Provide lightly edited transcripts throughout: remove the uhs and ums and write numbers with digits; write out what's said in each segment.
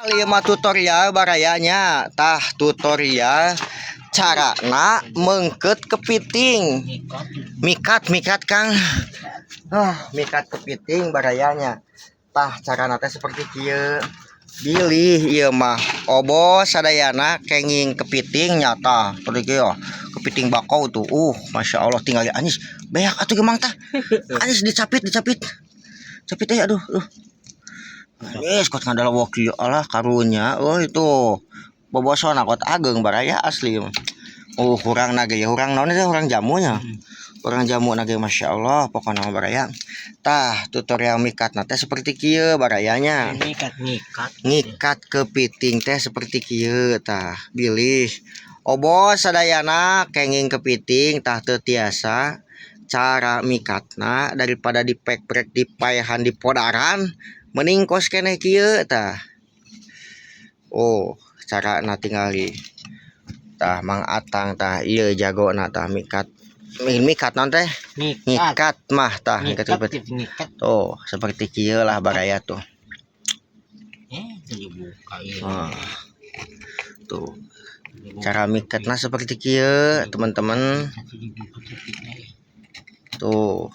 Ieu mah tutorial, baraya nya. Tah, tutorial carana meungkeut kepiting. Mikat, mikat, Kang. Ah, mikat kepiting, baraya nya. Tah, carana teh seperti kieu. Bilih ieu mah obos sadayana kenging kepiting nya. Tah, seperti kieu, kepiting bakau tuh. Masya Allah, tinggal anis beak atuh gemang. Tah, anis dicapit, dicapit, capit eh. Aduh, aduh, anis kot ngadalawok kieu. Alah, karunya. Oh, itu bobosona kot ageng, baraya, asli. Kurang nage ya, urang naon itu, urang jamunya, urang jamu nage. Masya Allah pokoknya mah, baraya. Tah, tutorial mikat teh seperti kieu, barayanya. Ngikat, ngikat. Ngikat kepiting teh seperti kieu. Tah, bilih obos sadayana kenging kepiting. Tah, teu tiasa cara mikatna, daripada dipek-prek, dipaehan, dipodaran, mending kos keneh kieu. Tah, oh, carana tingali. Tah, Mang Atang, tah, ieu jagona. Tah, mikat, mikat naon teh? Ngikat. Ngikat mah. Tah, ngikat ngikat kepiting. Ngikat. Tuh, seperti kieu lah, baraya, tuh. Eh, dibuka ya. Ah. Tuh, cara mikatna seperti kieu, teman-teman. Tuh,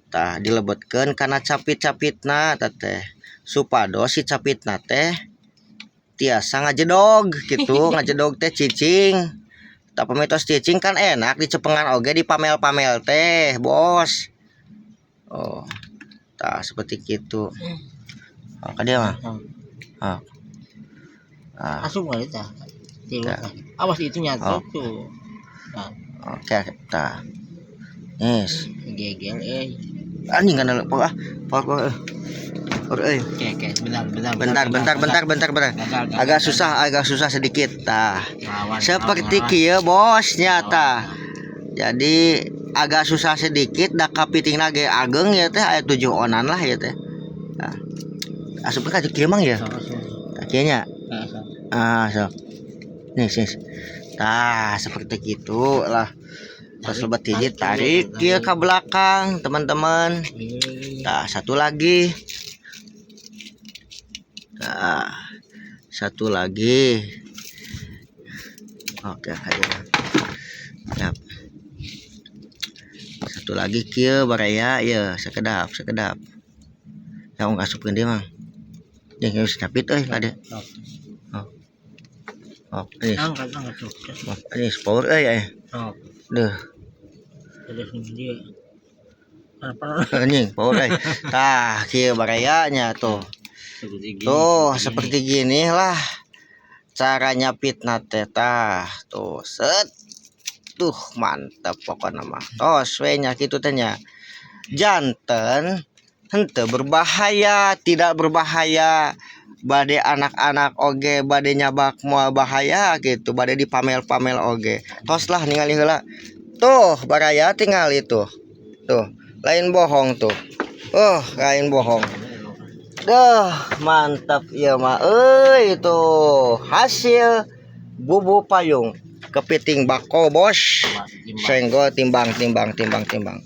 tah, dilebetkeun kana capit-capitna tah teh, supados si capitna teh tiasa ngajedog gitu. Ngajedog teh cicing. Tah, pami tos cicing kan enak dicepengan oge, dipamel-pamel teh, bos. Oh, tah, seperti gitu. Oh, ka dieu mah. Oh. Ah. Asup kali tah. Tilu, Tah. Tah. Awas, itu nyatu Oh. tuh. Nah, oke, tah. Yes. Gegel eh. Anjing kan ah. Power, power. Power euy. Oke, bentar, bentar. Bentar, bentar, bentar, bentar, bentar. Gagal, gagal. Agak susah, agak susah sedikit. Tah. Lawan, Seperti lawan. kieu, bos, nyata. Jadi agak susah sedikit da kapitingna ge ageng ya teh, aya 7 onan lah ya teh. Nah. Asup ka kieu, Mang, ya. Sok, sok. Tah, kieu nya. Nah, sok. Ah, sok. Nih, sis. Tah, seperti gitu lah. Pas lebet hiji, tarik kieu ke belakang, teman-teman. Tah, satu lagi. Tah, satu lagi. Oke, ayo. Siap. Satu lagi kieu, baraya ya, sekedap, sekedap. Ya ngasupkeun dia, Mang. Jeung geus capit euy kade. Sok. Oh, ini. Angkat, angkat tuh. Oh, ini power euy eh. Sok. Duh, Terus dia. Apa? Anjing power euy. Tah, kieu barayanya tuh. Seperti gini. Tuh, seperti gini lah cara nyapitna teh. Tah, tuh, set. Tuh, mantap pokoknya mah. Tos we nya kitu teh nya. Janten henteu berbahaya, tidak berbahaya. Bade anak-anak oge bade nyabak moal bahaya gitu, bade dipamel-pamel oge. Tos lah, ningali heula. Tuh, baraya, tingali tuh. Tuh, lain bohong tuh. Oh, lain bohong. Duh, mantap ya mah. Euy, itu hasil bubu payung kepiting bako, bos. Timbang. Senggol, timbang, timbang, timbang, timbang.